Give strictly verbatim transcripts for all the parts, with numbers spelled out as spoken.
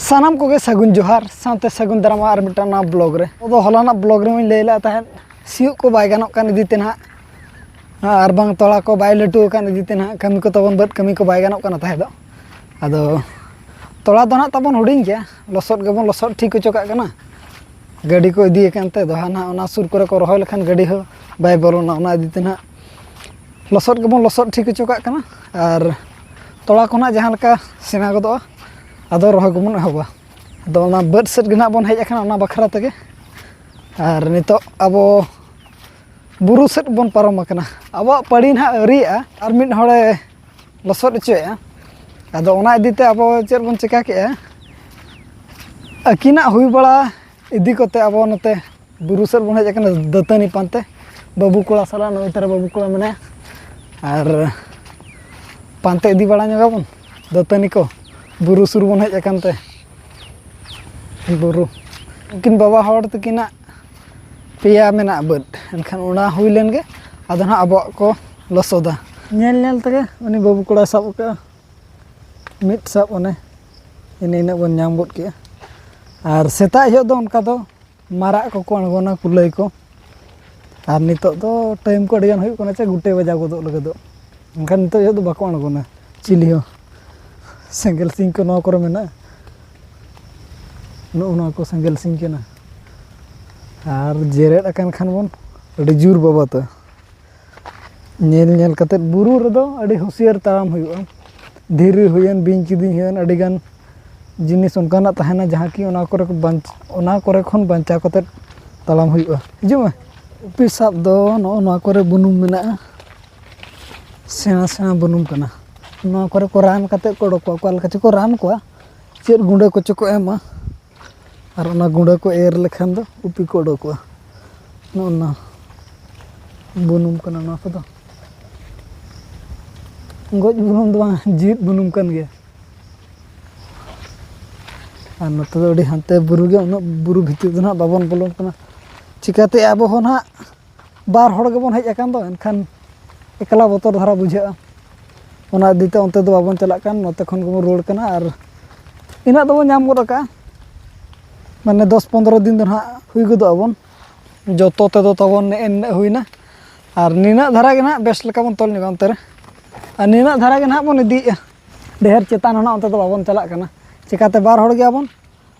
ᱥᱟᱱᱟᱢ ᱠᱚᱜᱮ ᱥᱟᱹᱜᱩᱱ ᱡᱚᱦᱟᱨ, ᱥᱟᱶᱛᱮ ᱥᱟᱹᱜᱩᱱ ᱫᱟᱨᱟᱢᱟ ᱟᱨ ᱢᱤᱫᱴᱟᱝ ᱱᱟᱣᱟ ᱵᱞᱚᱜ ᱨᱮ᱾ ᱟᱫᱚ ᱦᱚᱞᱟᱱᱟᱜ ᱵᱞᱚᱜ ᱨᱮ ᱦᱚᱸᱧ ᱞᱟᱹᱭ ᱞᱮᱫ ᱛᱟᱦᱮᱸᱫ, ᱥᱤᱭᱳᱜ ᱠᱚ ᱵᱟᱭ ᱜᱟᱱᱚᱜ ᱠᱟᱱ ᱤᱫᱤ ᱛᱮ ᱱᱟᱦᱟᱜ, ᱟᱨ ᱵᱟᱝ ᱛᱚᱲᱟ ᱠᱚ ᱵᱟᱭ ᱞᱟᱹᱴᱩ ᱟᱠᱟᱱ ᱤᱫᱤ ᱛᱮ ᱱᱟᱦᱟᱜ ᱠᱟᱹᱢᱤ ᱠᱚ ᱛᱟᱵᱚᱱ, ᱵᱟᱹᱫᱽ ᱠᱟᱹᱢᱤ ᱠᱚ ᱵᱟᱭ ᱜᱟᱱᱚᱜ ᱠᱟᱱᱟ ᱛᱟᱦᱮᱸ ᱫᱚ᱾ ᱟᱫᱚ ᱛᱚᱲᱟ ᱫᱚ ᱱᱟᱦᱟᱜ ᱛᱟᱵᱚᱱ ᱦᱩᱰᱤᱧ ᱜᱮᱭᱟ, ᱞᱚᱥᱚᱫ ᱜᱮᱵᱚᱱ ᱞᱚᱥᱚᱫ ᱴᱷᱤᱠ ᱦᱚᱪᱚ ᱠᱟᱜ ᱠᱟᱱᱟ᱾ ᱜᱟᱹᱰᱤ ᱠᱚ ᱤᱫᱤ ᱟᱠᱟᱱ ᱛᱮ ᱫᱚᱦᱟ ᱱᱟᱦᱟᱜ ᱚᱱᱟ ᱥᱩᱨ ᱠᱚᱨᱮ ᱠᱚ ᱨᱚᱦᱚᱭ ᱞᱮᱠᱷᱟᱱ ᱜᱟᱹᱰᱤ ᱦᱚᱸ ᱵᱟᱭ ᱵᱚᱞᱚᱱᱟ, ᱚᱱᱟ ᱤᱫᱤ ᱛᱮ ᱱᱟᱦᱟᱜ ᱞᱚᱥᱚᱫ ᱜᱮᱵᱚᱱ ᱞᱚᱥᱚᱫ ᱴᱷᱤᱠ ᱦᱚᱪᱚ ᱠᱟᱜ ᱠᱟᱱᱟ᱾ ᱟᱨ ᱛᱚᱲᱟ ᱠᱚ ᱱᱟᱦᱟᱜ ᱡᱟᱦᱟᱸ ᱞᱮᱠᱟ ᱥᱮᱬᱟ ᱜᱚᱫᱚᱜᱼᱟ, ᱟᱫᱚ ᱨᱚᱦᱚᱭ ᱠᱚᱵᱚᱱ ᱮᱦᱚᱵᱟ᱾ ᱟᱫᱚ ᱚᱱᱟ ᱵᱟᱹᱫᱽ ᱥᱮᱫ ᱜᱮ ᱱᱟᱦᱟᱜ ᱵᱚᱱ ᱦᱮᱡ ᱟᱠᱟᱱᱟ, ᱚᱱᱟ ᱵᱟᱠᱷᱨᱟ ᱛᱮᱜᱮ᱾ ᱟᱨ ᱱᱤᱛᱚᱜ ᱟᱵᱚ ᱵᱩᱨᱩ ᱥᱮᱫ ᱵᱚᱱ ᱯᱟᱨᱚᱢ ᱟᱠᱟᱱᱟ᱾ ᱟᱵᱚᱣᱟᱜ ᱯᱟᱹᱲᱤ ᱱᱟᱦᱟᱜ ᱟᱹᱣᱨᱤᱭᱟᱜᱼᱟ, ᱟᱨ ᱢᱤᱫ ᱦᱚᱲᱮ ᱞᱚᱥᱚᱫ ᱦᱚᱪᱚᱭᱮᱫᱼᱟ᱾ ᱟᱫᱚ ᱚᱱᱟ ᱤᱫᱤ ᱛᱮ ᱟᱵᱚ ᱪᱮᱫ ᱵᱚᱱ ᱪᱮᱠᱟ ᱠᱮᱜᱼᱟ, ᱟᱹᱠᱤᱱᱟᱜ ᱦᱩᱭ ᱵᱟᱲᱟ ᱤᱫᱤ ᱠᱚᱛᱮ ᱟᱵᱚ ᱱᱚᱛᱮ ᱵᱩᱨᱩ ᱥᱮᱫ ᱵᱚᱱ ᱦᱮᱡ ᱟᱠᱟᱱᱟ ᱫᱟᱹᱛᱟᱹᱱᱤ ᱯᱟᱱᱛᱮ᱾ ᱵᱟᱹᱵᱩ ᱠᱚᱲᱟ ᱥᱟᱞᱟᱜ ᱱᱩᱭ ᱛᱟᱨᱟ ᱵᱟᱹᱵᱩ ᱠᱚᱲᱟ ᱢᱮᱱᱟᱭᱟ, ᱟᱨ ᱯᱟᱱᱛᱮ ᱤᱫᱤ ᱵᱟᱲᱟ ᱧᱚᱜᱟᱵᱚᱱ ᱫᱟᱹᱛᱟᱹᱱᱤ ᱠᱚ᱾ ᱵᱩᱨᱩ ᱥᱩᱨ ᱵᱚᱱ ᱦᱮᱡ ᱟᱠᱟᱱ ᱛᱮ ᱵᱩᱨᱩ, ᱩᱱᱠᱤᱱ ᱵᱟᱵᱟ ᱦᱚᱲ ᱛᱟᱹᱠᱤᱱᱟᱜ ᱯᱮᱭᱟ ᱢᱮᱱᱟᱜᱼᱟ ᱵᱟᱹᱫᱽ, ᱮᱱᱠᱷᱟᱱ ᱚᱱᱟ ᱦᱩᱭ ᱞᱮᱱ ᱜᱮ ᱟᱫᱚ ᱱᱟᱦᱟᱜ ᱟᱵᱚᱣᱟᱜ ᱠᱚ ᱞᱚᱥᱚᱫᱟ᱾ ᱧᱮᱞ ᱧᱮᱞ ᱛᱮᱜᱮ ᱩᱱᱤ ᱵᱟᱹᱵᱩ ᱠᱚᱲᱟᱭ ᱥᱟᱵ ᱟᱠᱟᱫᱼᱟ ᱢᱤᱫ ᱥᱟᱵ, ᱚᱱᱮ ᱤᱱᱟᱹ ᱤᱱᱟᱹᱜ ᱵᱚᱱ ᱧᱟᱢ ᱜᱚᱫ ᱠᱮᱜᱼᱟ᱾ ᱟᱨ ᱥᱮᱛᱟᱜ ᱡᱚᱦᱚᱜ ᱫᱚ ᱚᱱᱠᱟ ᱫᱚ ᱢᱟᱨᱟᱜ ᱠᱚᱠᱚ ᱟᱬᱜᱚᱱᱟ, ᱠᱩᱞᱟᱹᱭ ᱠᱚ᱾ ᱟᱨ ᱱᱤᱛᱚᱜ ᱫᱚ ᱴᱟᱭᱤᱢ ᱠᱚ ᱟᱹᱰᱤ ᱜᱟᱱ ᱦᱩᱭᱩᱜ ᱠᱟᱱᱟ, ᱪᱮ ᱜᱩᱴᱟᱹᱭ ᱵᱟᱡᱟᱣ ᱜᱚᱫᱚᱜ ᱞᱟᱹᱜᱤᱫᱚᱜ᱾ ᱮᱱᱠᱷᱟᱱ ᱱᱤᱛᱚᱜ ᱡᱚᱦᱚᱜ ᱫᱚ ᱵᱟᱠᱚ ᱟᱬᱜᱚᱱᱟ ᱪᱤᱞᱤ ᱦᱚᱸ᱾ ᱥᱮᱸᱜᱮᱞ ᱥᱤᱝ ᱠᱚ ᱱᱚᱣᱟ ᱠᱚᱨᱮ ᱢᱮᱱᱟᱜᱼᱟ, ᱱᱚᱜᱼᱚ ᱱᱚᱣᱟ ᱠᱚ ᱥᱮᱸᱜᱮᱞ ᱥᱤᱝ ᱠᱟᱱᱟ᱾ ᱟᱨ ᱡᱮᱨᱮᱫ ᱟᱠᱟᱱ ᱠᱷᱟᱱ ᱵᱚᱱ ᱟᱹᱰᱤ ᱡᱳᱨ ᱵᱟᱵᱟᱛᱟ᱾ ᱧᱮᱞ ᱧᱮᱞ ᱠᱟᱛᱮᱫ ᱵᱩᱨᱩ ᱨᱮᱫᱚ ᱟᱹᱰᱤ ᱦᱩᱸᱥᱤᱭᱟᱹᱨ ᱛᱟᱲᱟᱢ ᱦᱩᱭᱩᱜᱼᱟ᱾ ᱫᱷᱤᱨᱤ ᱦᱩᱭᱮᱱ, ᱵᱤᱧ ᱠᱤᱫᱤᱧ ᱦᱩᱭᱮᱱ, ᱟᱹᱰᱤ ᱜᱟᱱ ᱡᱤᱱᱤᱥ ᱚᱱᱠᱟᱱᱟᱜ ᱛᱟᱦᱮᱱᱟ ᱡᱟᱦᱟᱸ ᱠᱤ ᱚᱱᱟ ᱠᱚᱨᱮ ᱠᱚ ᱵᱟᱧᱪ-, ᱚᱱᱟ ᱠᱚᱨᱮ ᱠᱷᱚᱱ ᱵᱟᱧᱪᱟᱣ ᱠᱟᱛᱮᱫ ᱛᱟᱲᱟᱢ ᱦᱩᱭᱩᱜᱼᱟ᱾ ᱦᱤᱡᱩᱜ ᱢᱮ᱾ ᱩᱯᱤ ᱥᱟᱵ ᱫᱚ ᱱᱚᱜᱼᱚ ᱱᱚᱣᱟ ᱠᱚᱨᱮ ᱵᱩᱱᱩᱢ ᱢᱮᱱᱟᱜᱼᱟ, ᱥᱮᱬᱟ ᱥᱮᱬᱟ ᱵᱩᱱᱩᱢ ᱠᱟᱱᱟ᱾ ᱱᱚᱣᱟ ᱠᱚᱨᱮ ᱠᱚ ᱨᱟᱱ ᱠᱟᱛᱮᱫ ᱠᱚ ᱚᱰᱚᱠ ᱠᱚᱣᱟ᱾ ᱚᱠᱟ ᱞᱮᱠᱟ ᱪᱚᱠᱚ ᱨᱟᱱ ᱠᱚᱣᱟ, ᱪᱮᱫ ᱜᱩᱸᱰᱟᱹ ᱠᱚᱪᱚ ᱠᱚ ᱮᱢᱟ, ᱟᱨ ᱚᱱᱟ ᱜᱩᱸᱰᱟᱹ ᱠᱚ ᱮᱨ ᱞᱮᱠᱷᱟᱱ ᱫᱚ ᱩᱯᱤ ᱠᱚ ᱚᱰᱚᱠᱚᱜᱼᱟ᱾ ᱱᱚᱜᱼᱚ ᱱᱟ ᱵᱩᱱᱩᱢ ᱠᱟᱱᱟ ᱱᱚᱣᱟ ᱠᱚᱫᱚ᱾ ᱜᱚᱡ ᱵᱩᱱᱩᱢ ᱫᱚ ᱵᱟᱝ, ᱡᱤᱣᱤᱫ ᱵᱩᱱᱩᱢ ᱠᱟᱱ ᱜᱮᱭᱟ᱾ ᱟᱨ ᱱᱚᱛᱮ ᱫᱚ ᱟᱹᱰᱤ ᱦᱟᱱᱛᱮ ᱵᱩᱨᱩ ᱜᱮ, ᱩᱱᱟᱹᱜ ᱵᱩᱨᱩ ᱵᱷᱤᱛᱤᱨ ᱫᱚ ᱱᱟᱦᱟᱜ ᱵᱟᱵᱚᱱ ᱵᱚᱞᱚᱱ ᱠᱟᱱᱟ᱾ ᱪᱤᱠᱟᱹᱛᱮ ᱟᱵᱚ ᱦᱚᱸ ᱱᱟᱦᱟᱜ ᱵᱟᱨ ᱦᱚᱲ ᱜᱮᱵᱚᱱ ᱦᱮᱡ ᱟᱠᱟᱱ ᱫᱚ, ᱮᱱᱠᱷᱟᱱ ᱮᱠᱞᱟ ᱵᱚᱛᱚᱨ ᱫᱷᱟᱨᱟ ᱵᱩᱡᱷᱟᱹᱜᱼᱟ᱾ ᱚᱱᱟ ᱤᱫᱤ ᱛᱮ ᱚᱱᱛᱮ ᱫᱚ ᱵᱟᱵᱚᱱ ᱪᱟᱞᱟᱜ ᱠᱟᱱ, ᱱᱚᱛᱮ ᱠᱷᱚᱱ ᱜᱮᱵᱚᱱ ᱨᱩᱣᱟᱹᱲ ᱠᱟᱱᱟ᱾ ᱟᱨ ᱤᱱᱟᱹᱜ ᱫᱚᱵᱚᱱ ᱧᱟᱢ ᱜᱚᱫ ᱟᱠᱟᱫᱼᱟ, ᱢᱟᱱᱮ ᱫᱚᱥ ᱯᱚᱱᱨᱚ ᱫᱤᱱ ᱫᱚ ᱱᱟᱦᱟᱜ ᱦᱩᱭ ᱜᱚᱫᱚᱜ ᱟᱵᱚᱱ᱾ ᱡᱚᱛᱚ ᱛᱮᱫᱚ ᱛᱟᱵᱚᱱ ᱱᱮᱜᱼᱮ ᱱᱤᱱᱟᱹᱜ ᱦᱩᱭᱱᱟ, ᱟᱨ ᱱᱤᱱᱟᱹᱜ ᱫᱷᱟᱨᱟ ᱜᱮ ᱱᱟᱦᱟᱜ ᱵᱮᱥ ᱞᱮᱠᱟ ᱵᱚᱱ ᱛᱚᱞ ᱧᱚᱜᱟ ᱚᱱᱛᱮ ᱨᱮ, ᱟᱨ ᱱᱤᱱᱟᱹᱜ ᱫᱷᱟᱨᱟ ᱜᱮ ᱱᱟᱦᱟᱜ ᱵᱚᱱ ᱤᱫᱤᱭᱮᱫᱼᱟ᱾ ᱰᱷᱮᱨ ᱪᱮᱛᱟᱱ ᱦᱚᱸ ᱱᱟᱦᱟᱜ ᱚᱱᱛᱮ ᱫᱚ ᱵᱟᱵᱚᱱ ᱪᱟᱞᱟᱜ ᱠᱟᱱᱟ, ᱪᱤᱠᱟᱹᱛᱮ ᱵᱟᱨ ᱦᱚᱲ ᱜᱮᱭᱟᱵᱚᱱ᱾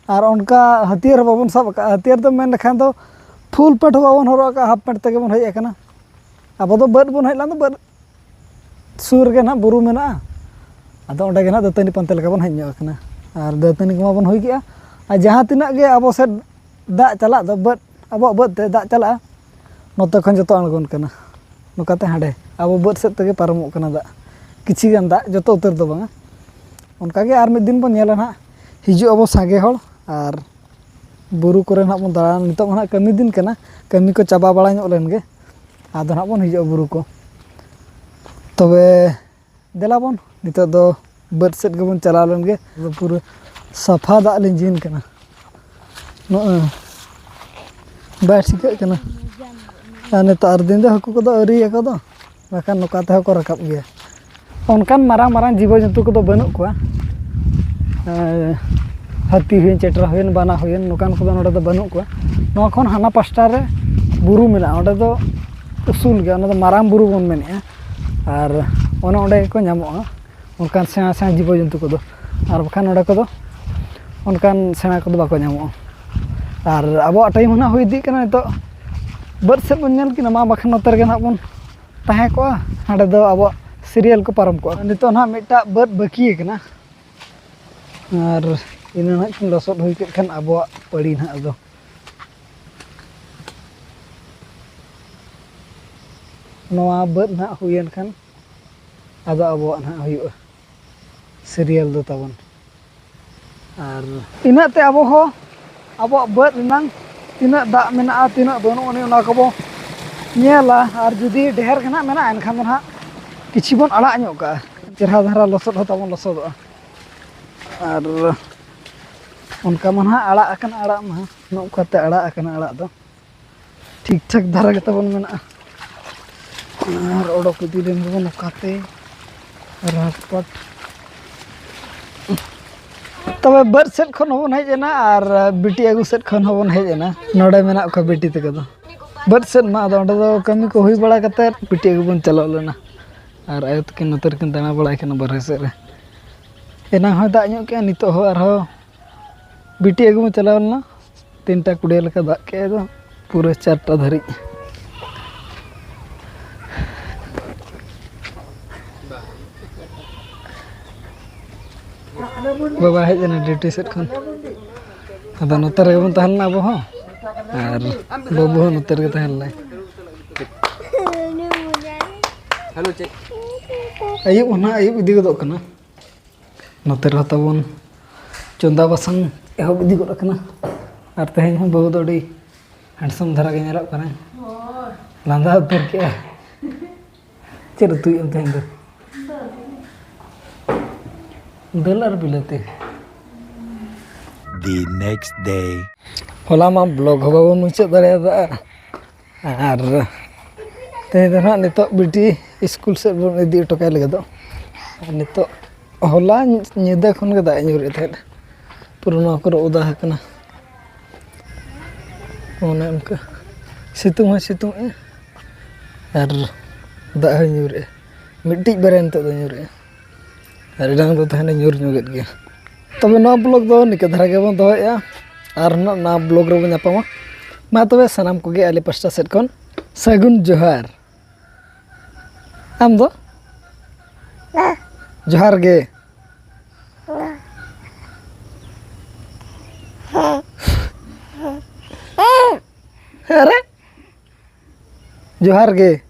ᱟᱨ ᱚᱱᱠᱟ ᱦᱟᱹᱛᱭᱟᱹᱨ ᱦᱚᱸ ᱵᱟᱵᱚᱱ ᱥᱟᱵ ᱟᱠᱟᱫᱼᱟ᱾ ᱦᱟᱹᱛᱭᱟᱹᱨ ᱫᱚ ᱢᱮᱱ ᱞᱮᱠᱷᱟᱱ ᱫᱚ ᱯᱷᱩᱞ ᱯᱮᱱᱴ ᱦᱚᱸ ᱵᱟᱵᱚᱱ ᱦᱚᱨᱚᱜ ᱟᱠᱟᱫᱼᱟ, ᱦᱟᱯ ᱯᱮᱱᱴ ᱛᱮᱜᱮ ᱵᱚᱱ ᱦᱮᱡ ᱟᱠᱟᱱᱟ᱾ ᱟᱵᱚ ᱫᱚ ᱵᱟᱹᱫᱽ ᱵᱚᱱ ᱦᱮᱡ ᱞᱮᱱ ᱫᱚ ᱵᱟᱹᱫᱽ ᱥᱩᱨ ᱨᱮᱜᱮ ᱱᱟᱦᱟᱜ ᱵᱩᱨᱩ ᱢᱮᱱᱟᱜᱼᱟ᱾ ᱟᱫᱚ ᱚᱸᱰᱮ ᱜᱮ ᱱᱟᱦᱟᱜ ᱫᱟᱹᱛᱟᱹᱱᱤ ᱯᱟᱱᱛᱮ ᱞᱮᱠᱟ ᱵᱚᱱ ᱦᱮᱡ ᱧᱚᱜ ᱟᱠᱟᱱᱟ᱾ ᱟᱨ ᱫᱟᱹᱛᱟᱹᱱᱤ ᱠᱚᱢᱟ ᱵᱚᱱ ᱦᱩᱭ ᱠᱮᱜᱼᱟ᱾ ᱟᱨ ᱡᱟᱦᱟᱸ ᱛᱤᱱᱟᱹᱜ ᱜᱮ ᱟᱵᱚ ᱥᱮᱫ ᱫᱟᱜ ᱪᱟᱞᱟᱜ ᱫᱚ, ᱵᱟᱹᱫᱽ, ᱟᱵᱚᱣᱟᱜ ᱵᱟᱹᱫᱽ ᱛᱮ ᱫᱟᱜ ᱪᱟᱞᱟᱜᱼᱟ, ᱱᱚᱛᱮ ᱠᱷᱚᱱ ᱡᱚᱛᱚ ᱟᱬᱜᱚᱱ ᱠᱟᱱᱟ᱾ ᱱᱚᱝᱠᱟᱛᱮ ᱦᱟᱸᱰᱮ ᱟᱵᱚ ᱵᱟᱹᱫᱽ ᱥᱮᱫ ᱛᱮᱜᱮ ᱯᱟᱨᱚᱢᱚᱜ ᱠᱟᱱᱟ ᱫᱟᱜ᱾ ᱠᱤᱪᱷᱤ ᱜᱟᱱ ᱫᱟᱜ, ᱡᱚᱛᱚ ᱩᱛᱟᱹᱨ ᱫᱚ ᱵᱟᱝᱟ᱾ ᱚᱱᱠᱟᱜᱮ ᱟᱨ ᱢᱤᱫ ᱫᱤᱱ ᱵᱚᱱ ᱧᱮᱞᱟ ᱱᱟᱦᱟᱜ, ᱦᱤᱡᱩᱜ ᱟᱵᱚ ᱥᱟᱸᱜᱮ ᱦᱚᱲ ᱟᱨ ᱵᱩᱨᱩ ᱠᱚᱨᱮ ᱱᱟᱦᱟᱜ ᱵᱚᱱ ᱫᱟᱬᱟᱱᱟ᱾ ᱱᱤᱛᱚᱜ ᱢᱟ ᱱᱟᱦᱟᱜ ᱠᱟᱹᱢᱤ ᱫᱤᱱ ᱠᱟᱱᱟ, ᱠᱟᱹᱢᱤ ᱠᱚ ᱪᱟᱵᱟ ᱵᱟᱲᱟ ᱧᱚᱜ ᱞᱮᱱ ᱜᱮ, ᱟᱫᱚ ᱱᱟᱦᱟᱜ ᱵᱚᱱ ᱦᱤᱡᱩᱜᱼᱟ ᱵᱩᱨᱩ ᱠᱚ᱾ ᱛᱚᱵᱮ ᱫᱮᱞᱟ ᱵᱚᱱ ᱱᱤᱛᱚᱜ ᱫᱚ ᱵᱟᱹᱫᱽ ᱥᱮᱫ ᱜᱮᱵᱚᱱ ᱪᱟᱞᱟᱣ ᱞᱮᱱ ᱜᱮ᱾ ᱟᱫᱚ ᱯᱩᱨᱟᱹ ᱥᱟᱯᱷᱟ ᱫᱟᱜ ᱞᱤᱸᱡᱤᱱ ᱠᱟᱱᱟ, ᱱᱚᱜᱼᱚᱭ ᱵᱟᱭ ᱴᱷᱤᱠᱟᱹᱜ ᱠᱟᱱᱟ᱾ ᱟᱨ ᱱᱮᱛᱟᱨ ᱫᱤᱱ ᱫᱚ ᱦᱟᱹᱠᱩ ᱠᱚᱫᱚ ᱟᱹᱣᱨᱤᱭᱟᱠᱚ ᱫᱚ, ᱵᱟᱠᱷᱟᱱ ᱱᱚᱝᱠᱟ ᱛᱮᱦᱚᱸ ᱠᱚ ᱨᱟᱠᱟᱵ ᱜᱮᱭᱟ᱾ ᱚᱱᱠᱟᱱ ᱢᱟᱨᱟᱝ ᱢᱟᱨᱟᱝ ᱡᱤᱵᱚ ᱡᱚᱱᱛᱩ ᱠᱚᱫᱚ ᱵᱟᱹᱱᱩᱜ ᱠᱚᱣᱟ᱾ ᱮᱸ, ᱦᱟᱹᱛᱤ ᱦᱩᱭᱮᱱ, ᱪᱮᱴᱨᱟ ᱦᱩᱭᱮᱱ, ᱵᱟᱱᱟ ᱦᱩᱭᱮᱱ, ᱱᱚᱝᱠᱟᱱ ᱠᱚᱫᱚ ᱱᱚᱰᱮ ᱫᱚ ᱵᱟᱹᱱᱩᱜ ᱠᱚᱣᱟ᱾ ᱱᱚᱣᱟ ᱠᱷᱚᱱ ᱦᱟᱱᱟ ᱯᱟᱥᱴᱟ ᱨᱮ ᱵᱩᱨᱩ ᱢᱮᱱᱟᱜᱼᱟ, ᱚᱸᱰᱮ ᱫᱚ ᱩᱥᱩᱞ ᱜᱮᱭᱟ, ᱚᱱᱟ ᱫᱚ ᱢᱟᱨᱟᱝ ᱵᱩᱨᱩ ᱵᱚᱱ ᱢᱮᱱᱮᱫᱼᱟ᱾ ᱟᱨ ᱚᱱᱮ ᱚᱸᱰᱮ ᱜᱮᱠᱚ ᱧᱟᱢᱚᱜᱼᱟ ᱚᱱᱠᱟᱱ ᱥᱮᱬᱟ ᱥᱮᱬᱟ ᱡᱤᱵᱚ ᱡᱚᱱᱛᱩ ᱠᱚᱫᱚ᱾ ᱟᱨ ᱵᱟᱠᱷᱟᱱ ᱱᱚᱰᱮ ᱠᱚᱫᱚ ᱚᱱᱠᱟᱱ ᱥᱮᱬᱟ ᱠᱚᱫᱚ ᱵᱟᱠᱚ ᱧᱟᱢᱚᱜᱼᱟ᱾ ᱟᱨ ᱟᱵᱚᱣᱟᱜ ᱴᱟᱭᱤᱢ ᱦᱚᱸ ᱱᱟᱦᱟᱜ ᱦᱩᱭ ᱤᱫᱤᱜ ᱠᱟᱱᱟ, ᱱᱤᱛᱚᱜ ᱵᱟᱹᱫᱽ ᱥᱮᱫ ᱵᱚᱱ ᱧᱮᱞ ᱠᱤᱱᱟ ᱢᱟ, ᱵᱟᱠᱷᱟᱱ ᱱᱚᱛᱮ ᱨᱮᱜᱮ ᱱᱟᱦᱟᱜ ᱵᱚᱱ ᱛᱟᱦᱮᱸ ᱠᱚᱜᱼᱟ᱾ ᱦᱟᱸᱰᱮ ᱫᱚ ᱟᱵᱚᱣᱟᱜ ᱥᱤᱨᱤᱭᱟᱞ ᱠᱚ ᱯᱟᱨᱚᱢ ᱠᱚᱜᱼᱟ᱾ ᱱᱤᱛᱚᱜ ᱱᱟᱦᱟᱜ ᱢᱤᱫᱴᱟᱜ ᱵᱟᱹᱫᱽ ᱵᱟᱹᱠᱤ ᱟᱠᱟᱱᱟ, ᱟᱨ ᱤᱱᱟᱹ ᱱᱟᱦᱟᱜ ᱠᱤᱱ ᱞᱚᱥᱚᱫ ᱦᱩᱭ ᱠᱮᱫ ᱠᱷᱟᱱ ᱟᱵᱚᱣᱟᱜ ᱯᱟᱹᱲᱤ ᱱᱟᱦᱟᱜ ᱟᱫᱚ ᱱᱚᱣᱟ ᱵᱟᱹᱫᱽ ᱱᱟᱦᱟᱜ ᱦᱩᱭᱮᱱ ᱠᱷᱟᱱ ᱟᱫᱚ ᱟᱵᱚᱣᱟᱜ ᱱᱟᱦᱟᱜ ᱦᱩᱭᱩᱜᱼᱟ ᱥᱤᱨᱤᱭᱟᱞ ᱫᱚ ᱛᱟᱵᱚᱱ᱾ ᱟᱨ ᱤᱱᱟᱹᱜ ᱛᱮ ᱟᱵᱚ ᱦᱚᱸ ᱟᱵᱚᱣᱟᱜ ᱵᱟᱹᱫᱽ ᱨᱮᱱᱟᱝ ᱛᱤᱱᱟᱹᱜ ᱫᱟᱜ ᱢᱮᱱᱟᱜᱼᱟ, ᱛᱤᱱᱟᱹᱜ ᱵᱟᱹᱱᱩᱜ ᱟᱹᱱᱤᱡ, ᱚᱱᱟ ᱠᱚᱵᱚ ᱧᱮᱞᱟ᱾ ᱟᱨ ᱡᱩᱫᱤ ᱰᱷᱮᱨ ᱜᱮ ᱱᱟᱦᱟᱜ ᱢᱮᱱᱟᱜᱼᱟ, ᱮᱱᱠᱷᱟᱱ ᱫᱚ ᱱᱟᱦᱟᱜ ᱠᱤᱪᱷᱩ ᱵᱚᱱ ᱟᱲᱟᱜ ᱧᱚᱜ ᱠᱟᱜᱼᱟ᱾ ᱪᱮᱦᱨᱟ ᱫᱷᱟᱨᱟ ᱞᱚᱥᱚᱫ ᱦᱚᱸ ᱛᱟᱵᱚᱱ ᱞᱚᱥᱚᱫᱚᱜᱼᱟ᱾ ᱟᱨ ᱚᱱᱠᱟ ᱢᱟ ᱱᱟᱦᱟᱜ ᱟᱲᱟᱜ ᱟᱠᱟᱱᱟ, ᱟᱲᱟᱜ ᱢᱟ ᱱᱚᱝᱠᱟᱛᱮ ᱟᱲᱟᱜ ᱟᱠᱟᱱᱟ ᱟᱲᱟᱜ ᱫᱚ᱾ ᱴᱷᱤᱠ ᱴᱷᱟᱠ ᱫᱷᱟᱨᱟ ᱜᱮ ᱛᱟᱵᱚᱱ ᱢᱮᱱᱟᱜᱼᱟ᱾ ᱟᱨ ᱚᱰᱚᱠ ᱤᱫᱤ ᱞᱮᱱ ᱜᱮᱵᱚᱱ ᱱᱚᱝᱠᱟᱛᱮ ᱨᱟᱴᱯᱟᱴ᱾ ᱛᱚᱵᱮ ᱵᱟᱹᱫᱽ ᱥᱮᱫ ᱠᱷᱚᱱ ᱦᱚᱸᱵᱚᱱ ᱦᱮᱡ ᱮᱱᱟ ᱟᱨ ᱵᱤᱴᱤ ᱟᱹᱜᱩ ᱥᱮᱫ ᱠᱷᱚᱱ ᱦᱚᱸᱵᱚᱱ ᱦᱮᱡ ᱮᱱᱟ᱾ ᱱᱚᱰᱮ ᱢᱮᱱᱟᱜ ᱠᱚᱣᱟ ᱵᱤᱴᱤ ᱛᱟᱠᱚ ᱫᱚ ᱵᱟᱹᱫᱽ ᱥᱮᱫ ᱢᱟ, ᱟᱫᱚ ᱚᱸᱰᱮ ᱫᱚ ᱠᱟᱹᱢᱤ ᱠᱚ ᱦᱩᱭ ᱵᱟᱲᱟ ᱠᱟᱛᱮᱫ ᱵᱤᱴᱤ ᱟᱹᱜᱩ ᱵᱚᱱ ᱪᱟᱞᱟᱣ ᱞᱮᱱᱟ᱾ ᱟᱨ ᱟᱭᱳ ᱛᱟᱹᱠᱤᱱ ᱱᱚᱛᱮ ᱨᱮᱠᱤᱱ ᱫᱟᱬᱟ ᱵᱟᱲᱟᱭ ᱠᱟᱱᱟ ᱵᱟᱨᱦᱮ ᱥᱮᱫ ᱨᱮ᱾ ᱮᱱᱟᱝ ᱦᱚᱸᱭ ᱫᱟᱜ ᱧᱚᱜ ᱠᱮᱜᱼᱟ, ᱱᱤᱛᱚᱜ ᱦᱚᱸ ᱟᱨᱦᱚᱸ ᱵᱤᱴᱤ ᱟᱹᱜᱩ ᱵᱚᱱ ᱪᱟᱞᱟᱣ ᱞᱮᱱᱟ᱾ ᱛᱤᱱᱴᱟ ᱠᱩᱲᱤ ᱞᱮᱠᱟ ᱫᱟᱜ ᱠᱮᱜᱼᱟᱭ ᱫᱚ, ᱯᱩᱨᱟᱹ ᱪᱟᱨᱴᱟ ᱫᱷᱟᱹᱨᱤᱡ᱾ ᱵᱟᱵᱟ ᱦᱮᱡ ᱮᱱᱟ ᱰᱤᱭᱩᱴᱤ ᱥᱮᱫ ᱠᱷᱚᱱ᱾ ᱟᱫᱚ ᱱᱚᱛᱮ ᱨᱮᱜᱮ ᱵᱚᱱ ᱛᱟᱦᱮᱸ ᱞᱮᱱᱟ ᱟᱵᱚ ᱦᱚᱸ, ᱟᱨ ᱵᱟᱹᱵᱩ ᱦᱚᱸ ᱱᱚᱛᱮ ᱨᱮᱜᱮ ᱛᱟᱦᱮᱸ ᱞᱮᱱᱟᱭ᱾ ᱟᱹᱭᱩᱵ ᱦᱚᱸ ᱱᱟᱦᱟᱜ ᱟᱹᱭᱩᱵ ᱤᱫᱤ ᱜᱚᱫᱚᱜ ᱠᱟᱱᱟ᱾ ᱱᱚᱛᱮ ᱨᱮᱦᱚᱸ ᱛᱟᱵᱚᱱ ᱪᱚᱸᱫᱟ ᱵᱟᱥᱟᱝ ᱮᱦᱚᱵ ᱤᱫᱤ ᱜᱚᱫ ᱟᱠᱟᱱᱟ᱾ ᱟᱨ ᱛᱮᱦᱮᱧ ᱦᱚᱸ ᱵᱟᱹᱵᱩ ᱫᱚ ᱟᱹᱰᱤ ᱦᱮᱱᱰᱥᱟᱢ ᱫᱷᱟᱨᱟ ᱜᱮ ᱧᱮᱞᱚᱜ ᱠᱟᱱᱟᱭ᱾ ᱞᱟᱸᱫᱟ ᱩᱛᱟᱹᱨ ᱠᱮᱜᱼᱟᱭ᱾ ᱪᱮᱫ ᱩᱛᱩᱭᱮᱫ ᱟᱢ ᱛᱮᱦᱮᱧ ᱫᱚ? ᱫᱟᱹᱞ ᱟᱨ ᱵᱤᱞᱟᱹᱛᱤ᱾ The next day. ᱦᱚᱞᱟ ᱢᱟ ᱵᱞᱚᱜ ᱦᱚᱸ ᱵᱟᱵᱚᱱ ᱢᱩᱪᱟᱹᱫ ᱫᱟᱲᱮᱭᱟᱫᱟ᱾ ᱟᱨ ᱛᱮᱦᱮᱧ ᱫᱚ ᱱᱟᱦᱟᱜ ᱱᱤᱛᱚᱜ ᱵᱤᱴᱤ ᱥᱠᱩᱞ ᱥᱮᱫ ᱵᱚᱱ ᱤᱫᱤ ᱦᱚᱴᱚ ᱠᱟᱭ ᱞᱟᱹᱜᱤᱫᱚᱜ᱾ ᱟᱨ ᱱᱤᱛᱚᱜ, ᱦᱚᱞᱟ ᱧᱤᱫᱟᱹ ᱠᱷᱚᱱ ᱜᱮ ᱫᱟᱜ ᱮ ᱧᱩᱨᱮᱫ ᱛᱟᱦᱮᱸᱫ, ᱯᱩᱨᱟᱹ ᱱᱚᱣᱟ ᱠᱚᱨᱮ ᱚᱫᱟ ᱟᱠᱟᱱᱟ᱾ ᱚᱱᱮ ᱚᱱᱠᱟ ᱥᱤᱛᱩᱝ ᱦᱚᱸᱭ ᱥᱤᱛᱩᱝ ᱮᱫᱼᱟ ᱟᱨ ᱫᱟᱜ ᱦᱚᱸᱭ ᱧᱩᱨᱮᱫᱼᱟ᱾ ᱢᱤᱫᱴᱤᱡ ᱵᱟᱨᱭᱟ ᱱᱤᱛᱚᱜ ᱫᱚ ᱧᱩᱨᱮᱫᱼᱟ, ᱟᱨ ᱮᱱᱟᱝ ᱫᱚ ᱛᱟᱦᱮᱱ ᱧᱩᱨ ᱧᱚᱜᱮᱫ ᱜᱮᱭᱟ᱾ ᱛᱚᱵᱮ ᱱᱚᱣᱟ ᱵᱞᱚᱜ ᱫᱚ ᱱᱤᱝᱠᱟᱹ ᱫᱷᱟᱨᱟ ᱜᱮᱵᱚᱱ ᱫᱚᱦᱚᱭᱮᱫᱼᱟ, ᱟᱨ ᱱᱟᱜ ᱱᱚᱣᱟ ᱵᱞᱚᱜ ᱨᱮᱵᱚᱱ ᱧᱟᱯᱟᱢᱟ᱾ ᱢᱟ ᱛᱚᱵᱮ ᱥᱟᱱᱟᱢ ᱠᱚᱜᱮ ᱟᱞᱮ ᱯᱟᱥᱴᱟ ᱥᱮᱫ ᱠᱷᱚᱱ ᱥᱟᱹᱜᱩᱱ ᱡᱚᱦᱟᱨ᱾ ᱟᱢ ᱫᱚ? ᱡᱚᱦᱟᱨ ᱜᱮ᱾ ᱟᱨᱮ? ᱡᱚᱦᱟᱨ ᱜᱮ᱾